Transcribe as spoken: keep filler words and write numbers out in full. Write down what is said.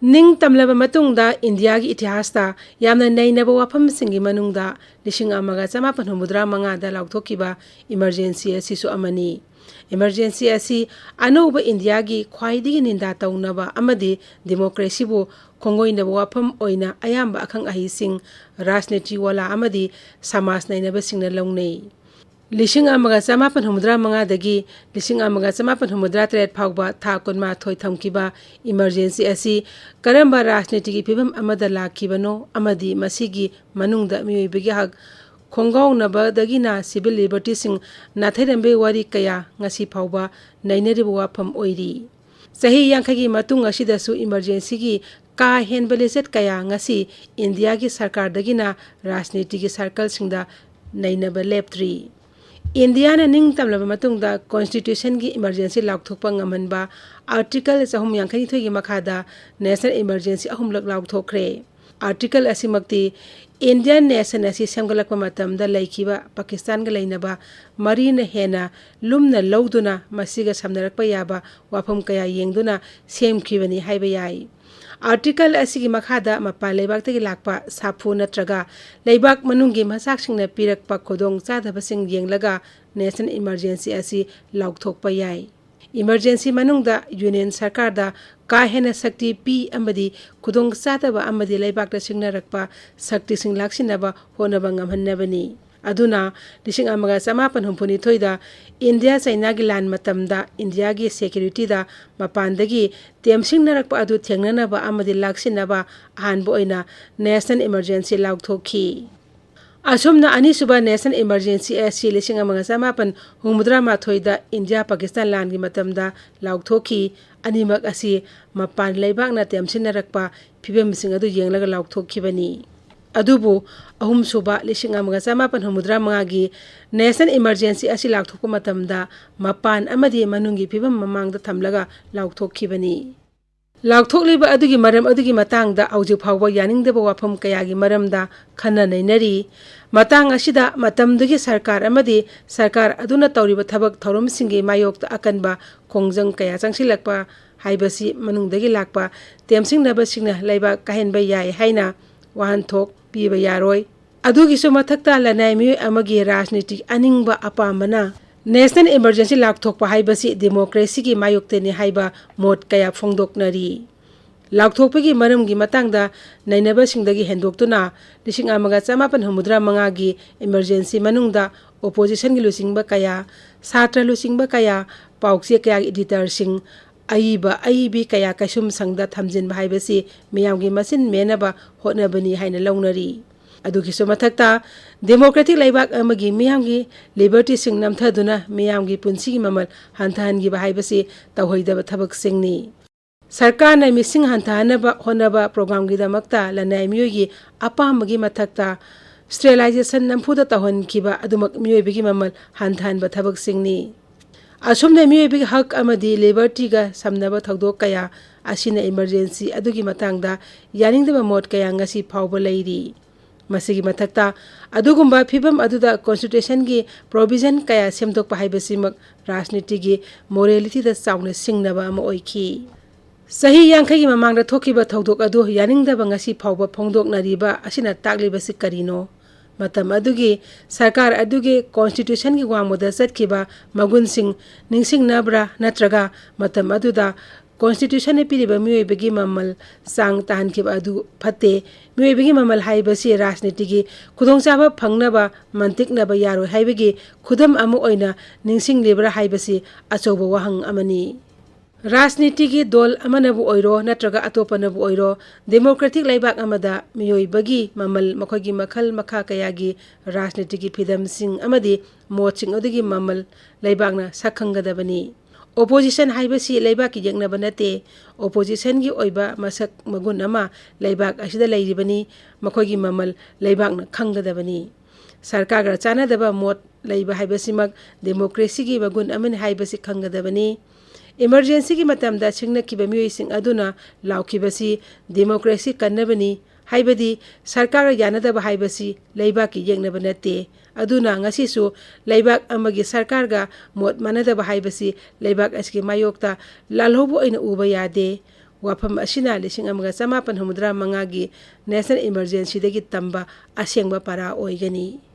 ꯅꯤꯡꯇꯝꯂꯕ ꯃꯇꯨꯡꯗ ꯏꯟꯗꯤꯌꯥꯒꯤ ꯏꯇꯤꯍꯥꯁꯇ ꯌꯥꯝꯅ ꯅꯩꯅꯕ ꯋꯥꯐꯝꯁꯤꯡꯒꯤ ꯃꯅꯨꯡꯗ ꯂꯤꯁꯤꯡ ꯑꯃꯒ ꯆꯃꯥꯄꯟ ꯍꯨꯝꯐꯨꯇꯔꯥ ꯃꯉꯥꯗ ꯂꯥꯎꯊꯣꯛꯈꯤꯕ emergency ꯑꯁꯤꯁꯨ ꯑꯃꯅꯤ꯫ Emergency ꯑꯁꯤ ꯑꯅꯧꯕ ꯏꯟꯗꯤꯌꯥꯒꯤ ꯈ꯭ꯋꯥꯏꯗꯒꯤ ꯅꯤꯟꯗꯥ ꯇꯧꯅꯕ ꯑꯃꯗꯤ democracyꯕꯨ ꯈꯣꯡꯒꯣꯏꯅꯕ ꯋꯥꯐꯝ ꯑꯣꯏꯅ ꯑꯌꯥꯝꯕ ꯑꯈꯪ ꯑꯍꯩꯁꯤꯡ, ꯔꯥꯖꯅꯤꯇꯤ ꯋꯥꯂꯥ ꯑꯃꯗꯤ ꯁꯃꯥꯖ ꯅꯩꯅꯕꯁꯤꯡꯅ ꯂꯧꯅꯩ꯫ ꯂꯤꯁꯤꯡ ꯑꯃꯒ ꯆꯃꯥꯄꯟ ꯍꯨꯝꯐꯨꯇꯔꯥ ꯃꯉꯥꯗꯒꯤ ꯂꯤꯁꯤꯡ ꯑꯃꯒ ꯆꯃꯥꯄꯟ ꯍꯨꯝꯐꯨꯇꯔꯥ ꯇꯔꯦꯠ ꯐꯥꯎꯕ ꯊꯥ ꯀꯨꯟꯃꯥꯊꯣꯏ ꯊꯝꯈꯤꯕ emergency ꯑꯁꯤ ꯀꯔꯝꯕ ꯔꯥꯖꯅꯤꯇꯤꯒꯤ ꯐꯤꯕꯝ ꯑꯃꯗ ꯂꯥꯛꯈꯤꯕꯅꯣ ꯑꯃꯗꯤ ꯃꯁꯤꯒꯤ ꯃꯅꯨꯡꯗ ꯃꯤꯑꯣꯏꯕꯒꯤ ꯍꯛ ꯈꯣꯡꯒꯥꯎꯅꯕꯗꯒꯤꯅ civil libertyꯁꯤꯡ ꯅꯥꯊꯩꯔꯝꯕꯒꯤ ꯋꯥꯔꯤ ꯀꯌꯥ ꯉꯁꯤ ꯐꯥꯎꯕ ꯅꯩꯅꯔꯤꯕ ꯋꯥꯐꯝ ꯑꯣꯏꯔꯤ꯫ ꯆꯍꯤ ꯌꯥꯡꯈꯩꯒꯤ ꯃꯇꯨꯡ ꯑꯁꯤꯗꯁꯨ emergencyꯒꯤ ꯀꯥ ꯍꯦꯟꯕ ꯂꯤꯆꯠ ꯀꯌꯥ ꯉꯁꯤ ꯏꯟꯗꯤꯌꯥꯒꯤ ꯁꯔꯀꯥꯔꯗꯒꯤꯅ ꯔꯥꯖꯅꯤꯇꯤꯒꯤ circleꯁꯤꯡꯗ ꯅꯩꯅꯕ ꯂꯦꯞꯇ꯭ꯔꯤ꯫ ꯏꯟꯗꯤꯌꯥꯅ ꯅꯤꯡꯇꯝꯂꯕ ꯃꯇꯨꯡꯗ constitutionꯒꯤ emergency ꯂꯥꯎꯊꯣꯛꯄ ꯉꯝꯍꯟꯕ article ꯆꯍꯨꯝ ꯌꯥꯡꯈꯩꯅꯤꯊꯣꯏꯒꯤ ꯃꯈꯥꯗ national emergency ꯑꯍꯨꯝꯂꯛ ꯂꯥꯎꯊꯣꯛꯈ꯭ꯔꯦ꯫ Article ꯑꯁꯤꯃꯛꯇꯤ Indian nation ꯑꯁꯤ ꯁꯦꯝꯒꯠꯂꯛꯄ ꯃꯇꯝꯗ ꯂꯩꯈꯤꯕ ꯄꯥꯀꯤꯁꯇꯥꯟꯒ ꯂꯩꯅꯕ ꯃꯔꯤꯅ ꯍꯦꯟꯅ ꯂꯨꯝꯅ ꯂꯧꯗꯨꯅ ꯃꯁꯤꯒ ꯁꯝꯅꯔꯛꯄ ꯌꯥꯕ ꯋꯥꯐꯝ ꯀꯌꯥ ꯌꯦꯡꯗꯨꯅ ꯁꯦꯝꯈꯤꯕꯅꯤ ꯍꯥꯏꯕ ꯌꯥꯏ꯫ Article ꯑꯁꯤꯒꯤ ꯃꯈꯥꯗ ꯃꯄꯥꯟ ꯂꯩꯕꯥꯛꯇꯒꯤ ꯂꯥꯛꯄ ꯁꯥꯐꯨ ꯅꯠꯇ꯭ꯔꯒ ꯂꯩꯕꯥꯛ ꯃꯅꯨꯡꯒꯤ ꯃꯆꯥꯛꯁꯤꯡꯅ ꯄꯤꯔꯛꯄ ꯈꯨꯗꯣꯡ ꯆꯥꯗꯕꯁꯤꯡ ꯌꯦꯡꯂꯒ national emergency ꯑꯁꯤ ꯂꯥꯎꯊꯣꯛꯄ ꯌꯥꯏ꯫ Emergency ꯃꯅꯨꯡꯗ union ꯁꯔꯀꯥꯔꯗ ꯀꯥ ꯍꯦꯟꯅ ꯁꯛꯇꯤ ꯄꯤ ꯑꯃꯗꯤ ꯈꯨꯗꯣꯡ ꯆꯥꯗꯕ ꯑꯃꯗꯤ ꯂꯩꯕꯥꯛꯇ ꯁꯤꯡꯅꯔꯛꯄ ꯁꯛꯇꯤꯁꯤꯡ ꯂꯥꯛꯁꯤꯟꯅꯕ ꯍꯣꯠꯅꯕ ꯉꯝꯍꯟꯅꯕꯅꯤ꯫ ꯑꯗꯨꯅ ꯂꯤꯁꯤꯡ ꯑꯃꯒ ꯆꯃꯥꯄꯟ ꯍꯨꯝꯐꯨꯅꯤꯊꯣꯏꯗ ꯏꯟꯗꯤꯌꯥ ꯆꯩꯅꯥꯒꯤ ꯂꯥꯟ ꯃꯇꯝꯗ ꯏꯟꯗꯤꯌꯥꯒꯤ securityꯗ ꯃꯄꯥꯟꯗꯒꯤ ꯇꯦꯝꯁꯤꯡꯅꯔꯛꯄ ꯑꯗꯨ ꯊꯦꯡꯅꯅꯕ ꯑꯃꯗꯤ ꯂꯥꯛꯁꯤꯟꯅꯕ ꯑꯍꯥꯟꯕ ꯑꯣꯏꯅ national emergency ꯂꯥꯎꯊꯣꯛꯈꯤ꯫ ꯑꯁꯨꯝꯅ ꯑꯅꯤꯁꯨꯕ national emergency ꯑꯁꯤ ꯂꯤꯁꯤꯡ ꯑꯃꯒ ꯆꯃꯥꯄꯟ ꯍꯨꯝꯐꯨꯇꯔꯥ ꯃꯥꯊꯣꯏꯗ ꯏꯟꯗꯤꯌꯥ ꯄꯥꯀꯤꯁꯇꯥꯟ ꯂꯥꯟꯒꯤ ꯃꯇꯝꯗ ꯂꯥꯎꯊꯣꯛꯈꯤ꯫ ꯑꯅꯤꯃꯛ ꯑꯁꯤ ꯃꯄꯥꯟ ꯂꯩꯕꯥꯛꯅ ꯇꯦꯝꯁꯤꯟꯅꯔꯛꯄ ꯐꯤꯕꯝꯁꯤꯡ ꯑꯗꯨ ꯌꯦꯡꯂꯒ ꯂꯥꯎꯊꯣꯛꯈꯤꯕꯅꯤ꯫ ꯑꯗꯨꯕꯨ ꯑꯍꯨꯝꯁꯨꯕ ꯂꯤꯁꯤꯡ ꯑꯃꯒ ꯆꯃꯥꯄꯟ ꯍꯨꯝꯐꯨꯇꯔꯥ ꯃꯉꯥꯒꯤ national emergency ꯑꯁꯤ ꯂꯥꯎꯊꯣꯛꯄ ꯃꯇꯝꯗ ꯃꯄꯥꯟ ꯑꯃꯗꯤ ꯃꯅꯨꯡꯒꯤ ꯐꯤꯕꯝ ꯃꯃꯥꯡꯗ ꯊꯝꯂꯒ ꯂꯥꯎꯊꯣꯛꯈꯤꯕꯅꯤ꯫ ꯂꯥꯎꯊꯣꯛꯂꯤꯕ ꯑꯗꯨꯒꯤ ꯃꯔꯝ ꯑꯗꯨꯒꯤ ꯃꯇꯥꯡꯗ ꯍꯧꯖꯤꯛ ꯐꯥꯎꯕ ꯌꯥꯅꯤꯡꯗꯕ ꯋꯥꯐꯝ ꯀꯌꯥꯒꯤ ꯃꯔꯝꯗ ꯈꯟꯅ ꯅꯩꯅꯔꯤ꯫ ꯃꯇꯥꯡ ꯑꯁꯤꯗ ꯃꯇꯝꯗꯨꯒꯤ ꯁꯔꯀꯥꯔ ꯑꯃꯗꯤ ꯁꯔꯀꯥꯔ ꯑꯗꯨꯅ ꯇꯧꯔꯤꯕ ꯊꯕꯛ ꯊꯧꯔꯝꯁꯤꯡꯒꯤ ꯃꯥꯌꯣꯛꯇ ꯑꯀꯟꯕ ꯈꯣꯡꯖꯪ ꯀꯌꯥ ꯆꯪꯁꯤꯜꯂꯛꯄ ꯍꯥꯏꯕꯁꯤ ꯃꯅꯨꯡꯗꯒꯤ ꯂꯥꯛꯄ ꯇꯦꯝꯁꯤꯡꯅꯕꯁꯤꯡꯅ ꯂꯩꯕꯥꯛ ꯀꯥꯏꯍꯟꯕ ꯌꯥꯏ ꯍꯥꯏꯅ ꯋꯥꯍꯟꯊꯣꯛ ꯄꯤꯕ ꯌꯥꯔꯣꯏ꯫ ꯑꯗꯨꯒꯤꯁꯨ ꯃꯊꯛꯇ ꯂꯅꯥꯏ ꯃꯤꯑꯣꯏ ꯑꯃꯒꯤ ꯔꯥꯖꯅꯤꯇꯤ ꯑꯅꯤꯡꯕ ꯑꯄꯥꯝꯕꯅ ꯅꯦꯁꯅꯦꯜ ꯏꯃꯔꯖꯦꯟꯁꯤ ꯂꯥꯎꯊꯣꯛꯄ ꯍꯥꯏꯕꯁꯤ ꯗꯦꯃꯣꯀ꯭ꯔꯦꯁꯤꯒꯤ ꯃꯥꯌꯣꯛꯇꯅꯤ ꯍꯥꯏꯕ ꯃꯣꯠ ꯀꯌꯥ ꯐꯣꯡꯗꯣꯛꯅꯔꯤ꯫ ꯂꯥꯎꯊꯣꯛꯄꯒꯤ ꯃꯔꯝꯒꯤ ꯃꯇꯥꯡꯗ ꯅꯩꯅꯕꯁꯤꯡꯗꯒꯤ ꯍꯦꯟꯗꯣꯛꯇꯨꯅ ꯂꯤꯁꯤꯡ ꯑꯃꯒ ꯆꯃꯥꯄꯟ ꯍꯨꯝꯐꯨꯇꯔꯥ ꯃꯉꯥꯒꯤ ꯏꯃꯔꯖꯦꯟꯁꯤ ꯃꯅꯨꯡꯗ ꯑꯣꯄꯣꯖꯤꯁꯟꯒꯤ ꯂꯨꯆꯤꯡꯕ ꯀꯌꯥ, ꯁꯥꯇ꯭ꯔ ꯂꯨꯆꯤꯡꯕ ꯀꯌꯥ, ꯄꯥꯎꯆꯦ ꯀꯌꯥꯒꯤ ꯏꯗꯤꯇꯔꯁꯤꯡ, ꯑꯏꯕ ꯑꯏꯕꯤ ꯀꯌꯥ ꯀꯩꯁꯨꯝꯁꯪꯗ ꯊꯝꯖꯤꯟꯕ ꯍꯥꯏꯕꯁꯤ ꯃꯤꯌꯥꯝꯒꯤ ꯃꯆꯤꯟ ꯃꯦꯟꯅꯕ ꯍꯣꯠꯅꯕꯅꯤ ꯍꯥꯏꯅ ꯂꯧꯅꯔꯤ꯫ ꯑꯗꯨꯒꯤꯁꯨ ꯃꯊꯛꯇ ꯗꯦꯃꯣꯀ꯭ꯔꯦꯇꯤꯛ ꯂꯩꯕꯥꯛ ꯑꯃꯒꯤ ꯃꯤꯌꯥꯝꯒꯤ ꯂꯤꯕꯔꯇꯤꯁꯤꯡ ꯅꯝꯊꯗꯨꯅ ꯃꯤꯌꯥꯝꯒꯤ ꯄꯨꯟꯁꯤꯒꯤ ꯃꯃꯜ ꯍꯟꯊꯍꯟꯈꯤꯕ ꯍꯥꯏꯕꯁꯤ ꯇꯧꯍꯩꯗꯕ ꯊꯕꯛꯁꯤꯡꯅꯤ꯫ ꯁꯔꯀꯥꯔꯅ ꯃꯤꯁꯤꯡ ꯍꯟꯊꯍꯟꯅꯕ ꯍꯣꯠꯅꯕ ꯄ꯭ꯔꯣꯒ꯭ꯔꯥꯝꯒꯤꯗꯃꯛꯇ ꯂꯅꯥꯏ ꯃꯤꯑꯣꯏꯒꯤ ꯑꯄꯥꯝꯕꯒꯤ ꯃꯊꯛꯇ ꯁ꯭ꯇꯦꯔꯤꯂꯥꯏꯖꯦꯁꯟ ꯅꯝꯐꯨꯗ ꯇꯧꯍꯟꯈꯤꯕ ꯑꯗꯨꯃꯛ ꯃꯤꯑꯣꯏꯕꯒꯤ ꯃꯃꯜ ꯍꯟꯊꯍꯟꯕ ꯊꯕꯛꯁꯤꯡꯅꯤ꯫ ꯑꯁꯨꯝꯅ ꯃꯤꯑꯣꯏꯕꯒꯤ ꯍꯛ ꯑꯃꯗꯤ ꯂꯤꯕꯔꯇꯤꯒ ꯁꯝꯅꯕ ꯊꯧꯗꯣꯛ ꯀꯌꯥ ꯑꯁꯤꯅ ꯏꯃꯔꯖꯦꯟꯁꯤ ꯑꯗꯨꯒꯤ ꯃꯇꯥꯡꯗ ꯌꯥꯅꯤꯡꯗꯕ ꯃꯣꯠ ꯀꯌꯥ ꯉꯁꯤ ꯐꯥꯎꯕ ꯂꯩꯔꯤ꯫ ꯃꯁꯤꯒꯤ ꯃꯊꯛꯇ ꯑꯗꯨꯒꯨꯝꯕ ꯐꯤꯚꯝ ꯑꯗꯨꯗ ꯀꯣꯟꯁꯇꯤꯇ꯭ꯌꯨꯁꯟꯒꯤ ꯄ꯭ꯔꯣꯚꯤꯖꯟ ꯀꯌꯥ ꯁꯦꯝꯗꯣꯛꯄ ꯍꯥꯏꯕꯁꯤꯃꯛ ꯔꯥꯖꯅꯤꯇꯤꯒꯤ ꯃꯣꯔꯦꯂꯤꯇꯤꯗ ꯆꯥꯎꯅ ꯁꯤꯡꯅꯕ ꯑꯃ ꯑꯣꯏꯈꯤ꯫ ꯆꯍꯤ ꯌꯥꯡꯈꯩꯒꯤ ꯃꯃꯥꯡꯗ ꯊꯣꯛꯈꯤꯕ ꯊꯧꯗꯣꯛ ꯑꯗꯨ ꯌꯥꯅꯤꯡꯗꯕ ꯉꯁꯤ ꯐꯥꯎꯕ ꯐꯣꯡꯗꯣꯛꯅꯔꯤꯕ ꯑꯁꯤꯅ ꯇꯥꯛꯂꯤꯕꯁꯤ ꯀꯔꯤꯅꯣ? ꯃꯇꯝ ꯑꯗꯨꯒꯤ ꯁꯔꯀꯥꯔ ꯑꯗꯨꯒꯤ ꯀꯣꯟꯁꯇꯤꯇ꯭ꯌꯨꯁꯟꯒꯤ ꯋꯥꯡꯃꯗ ꯆꯠꯈꯤꯕ ꯃꯒꯨꯟꯁꯤꯡ ꯅꯤꯡꯁꯤꯡꯅꯕ꯭ꯔꯥ, ꯅꯠꯇ꯭ꯔꯒ ꯃꯇꯝ ꯑꯗꯨꯗ ꯀꯣꯟꯁꯇꯤꯇ꯭ꯌꯨꯁꯟꯅ ꯄꯤꯔꯤꯕ ꯃꯤꯑꯣꯏꯕꯒꯤ ꯃꯃꯜ ꯆꯥꯡ ꯇꯥꯍꯟꯈꯤꯕ ꯑꯗꯨ ꯐꯠꯇꯦ? ꯃꯤꯑꯣꯏꯕꯒꯤ ꯃꯃꯜ ꯍꯥꯏꯕꯁꯤ ꯔꯥꯖꯅꯤꯇꯤꯒꯤ ꯈꯨꯗꯣꯡꯆꯥꯕ ꯐꯪꯅꯕ ꯃꯟꯇꯤꯛꯅꯕ ꯌꯥꯔꯣꯏ ꯍꯥꯏꯕꯒꯤ ꯈꯨꯗꯝ ꯑꯃ ꯑꯣꯏꯅ ꯅꯤꯡꯁꯤꯡꯂꯤꯕ꯭ꯔꯥ ꯍꯥꯏꯕꯁꯤ ꯑꯆꯧꯕ ꯋꯥꯍꯪ ꯑꯃꯅꯤ꯫ ꯔꯥꯖꯅꯤꯇꯤꯒꯤ ꯗꯣꯜ ꯑꯃꯅꯕꯨ ꯑꯣꯏꯔꯣ ꯅꯠꯇ꯭ꯔꯒ ꯑꯇꯣꯞꯄꯅꯕꯨ ꯑꯣꯏꯔꯣ, ꯗꯦꯃꯣꯀ꯭ꯔꯦꯇꯤꯛ ꯂꯩꯕꯥꯛ ꯑꯃꯗ ꯃꯤꯑꯣꯏꯕꯒꯤ ꯃꯃꯜ, ꯃꯈꯣꯏꯒꯤ ꯃꯈꯜ ꯃꯈꯥ ꯀꯌꯥꯒꯤ ꯔꯥꯖꯅꯤꯇꯤꯒꯤ ꯐꯤꯗꯝꯁꯤꯡ ꯑꯃꯗꯤ ꯃꯣꯠꯁꯤꯡ ꯑꯗꯨꯒꯤ ꯃꯃꯜ ꯂꯩꯕꯥꯛꯅ ꯁꯛ ꯈꯪꯒꯗꯕꯅꯤ꯫ ꯑꯣꯄꯣꯖꯤꯁꯟ ꯍꯥꯏꯕꯁꯤ ꯂꯩꯕꯥꯛꯀꯤ ꯌꯦꯛꯅꯕ ꯅꯠꯇꯦ꯫ ꯑꯣꯄꯣꯖꯤꯁꯟꯒꯤ ꯑꯣꯏꯕ ꯃꯁꯛ ꯃꯒꯨꯟ ꯑꯃ ꯂꯩꯕꯥꯛ ꯑꯁꯤꯗ ꯂꯩꯔꯤꯕꯅꯤ꯫ ꯃꯈꯣꯏꯒꯤ ꯃꯃꯜ ꯂꯩꯕꯥꯛꯅ ꯈꯪꯒꯗꯕꯅꯤ꯫ ꯁꯔꯀꯥꯔꯒ ꯆꯥꯟꯅꯗꯕ ꯃꯣꯠ ꯂꯩꯕ ꯍꯥꯏꯕꯁꯤꯃꯛ ꯗꯦꯃꯣꯀ꯭ꯔꯦꯁꯤꯒꯤ ꯃꯒꯨꯟ ꯑꯃꯅꯤ ꯍꯥꯏꯕꯁꯤ ꯈꯪꯒꯗꯕꯅꯤ꯫ ꯏꯃꯔꯖꯦꯟꯁꯤꯒꯤ ꯃꯇꯝꯗ ꯁꯤꯡꯅꯈꯤꯕ ꯃꯤꯑꯣꯏꯁꯤꯡ ꯑꯗꯨꯅ ꯂꯥꯎꯈꯤꯕꯁꯤ ꯗꯦꯃꯣꯀ꯭ꯔꯦꯁꯤ ꯀꯟꯅꯕꯅꯤ ꯍꯥꯏꯕꯗꯤ ꯁꯔꯀꯥꯔꯒ ꯌꯥꯅꯗꯕ ꯍꯥꯏꯕꯁꯤ ꯂꯩꯕꯥꯛꯀꯤ ꯌꯦꯛꯅꯕ ꯅꯠꯇꯦ꯫ ꯑꯗꯨꯅ ꯉꯁꯤꯁꯨ ꯂꯩꯕꯥꯛ ꯑꯃꯒꯤ ꯁꯔꯀꯥꯔꯒ ꯃꯣꯠ ꯃꯥꯟꯅꯗꯕ ꯍꯥꯏꯕꯁꯤ ꯂꯩꯕꯥꯛ ꯑꯁꯤꯒꯤ ꯃꯥꯌꯣꯛꯇ ꯂꯥꯜꯍꯧꯕ ꯑꯣꯏꯅ ꯎꯕ ꯌꯥꯗꯦ꯫ ꯋꯥꯐꯝ ꯑꯁꯤꯅ ꯂꯤꯁꯤꯡ ꯑꯃꯒ ꯆꯃꯥꯄꯟ ꯍꯨꯝꯐꯨꯇꯔꯥ ꯃꯉꯥꯒꯤ ꯅꯦꯁꯅꯦꯜ ꯏꯃꯔꯖꯦꯟꯁꯤꯗꯒꯤ ꯇꯝꯕ ꯑꯁꯦꯡꯕ ꯄꯔꯥ ꯑꯣꯏꯒꯅꯤ꯫